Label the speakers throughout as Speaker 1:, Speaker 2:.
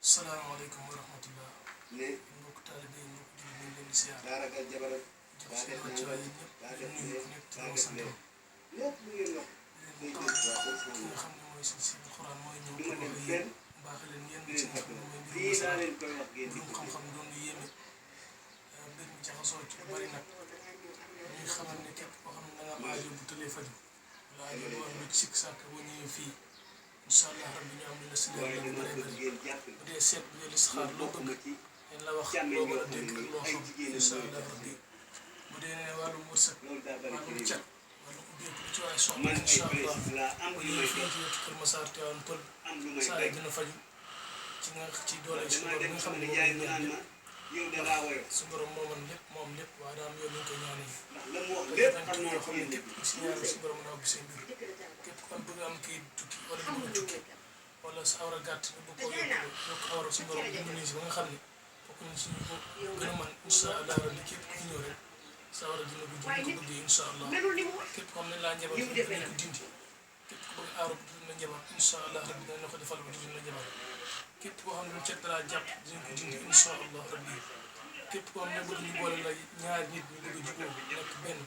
Speaker 1: salaamaaleykum wa rahmatullah mbokk taalibe yi mbokk jullit ñu ngi leen di siyaar jox seen wàccuwaay yi ñëpp di nuyu ku nekk ci kaw santam leen toog ki nga xam ne mooy si alxuraan mooy ñëw pour wax ak yéen baax leen yéen ci nga xam ne mooy mbirum nasaraan mbirum xam-xam doon lu yéeme mbir mi jaxasoo ci lu bari nag ñuy xamal ne képp koo xam ne da nga am aajo bu tëlee faju wala aajo bu am lu ci sikk sàkk boo ñëwee fii incha allah rabbi ñu am lu la si leer la bu bëree bëri bu dee seet bu dee listixaar loo bëgg dañ la wax loo war a dégg ak loo xam incha allah rabbi bu dee ne wàllum wërsëg wàllum cat wàllum ubbeeku lu ci waaye soxla incha allah bu ñëwee fii ci wetu Kër Massar Tivaouane Peulh saa yi dina faju ci doole su borom nga xam ne moom lañ ñaan lépp su borom moo mën lépp moom lépp waaye daam yoon ñu koy ñaanee te yoo xam ne képp ku si ñaanal si borom naa ubbi seen mbir képp ku am bëgg am kii tukki wala bëgg a tukki wala sa awra gàtt nga bëgg koo yokk awra si borom dimbali si ba nga xam ne bokk nañ si ñu ko gën a mën incha allah rabbi képp ku fi ñëw rek sa awra dina gudd ñu ko bëggee incha allah képp ko xam ne laa njabar dinañ ko dindi képp ku bëgg aaru bu dina njabar incha allah rabbi dinañ la ko defal bu dina njabar képp koo xam ne lu cet dalaa jàpp dinañ ko dindi incha allah rabbi képp koo xam ne bëgg ñu boole la ñaari nit ñu bëgg a jubóo nekk benn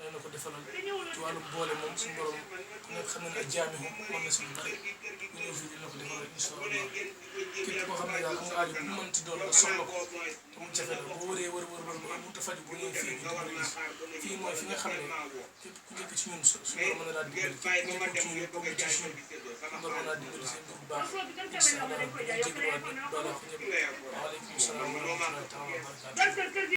Speaker 1: dana ko defalal ci wàllu boole moom suñu borom ku nekk xam ne ne jaami mën na si lu bari bu ñëw fii dina ko defalal incha allah képp koo xam ne daal xam nga aajo bu mu mënti doon nga soxla ko te mu jafe la boo wëree wër ba mënut a faju bu ñëwee fii ñu dimbali gis fii mooy fi nga xam ne képp ku njëkk ci ñun suñu borom mën na laa dimbali képp ku nekkul ci ñun bokk ci ñun suñu borom mën naa dimbali seen mbir bu baax incha allah rabbi ñu jégaluwaat ñëpp balaa ko ñëpp waaleykum salaam wa rahmatullahi taala wa barakatuh